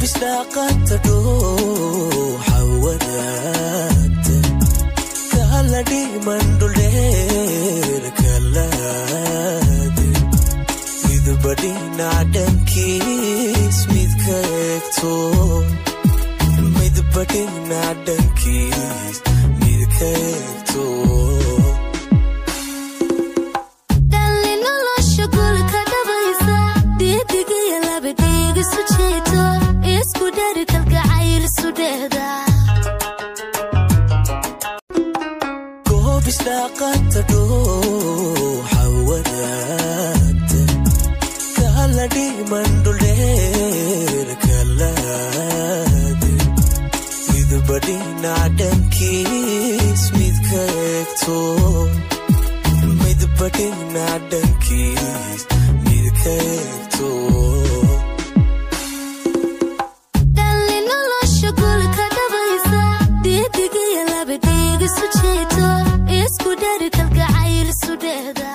Isdhaaqata dhuuxa wadaagta, kala dhiman dhuldheer kalaade, midba dhinac dhankiis mid ka eegto, midba dhinac dhankiis mid ka eegto. Dhalli nolosha gulka dhabaysa, dhidigiyo labadhiig isu jeeto, isku dhari kalgacayl isu dheehda. Goob isdhaaqata dhuuxa wadaagta, kala dhiman dhuldheer kalaade, midba dhinac dhankiis mid ka eegto, midba dhinac dhankiis mid ka eegto. Dhalli nolosha gulka dhabaysa, dhidigiyo labadhiig isu jeeto, isku dhari kalgacayl isu dheehda.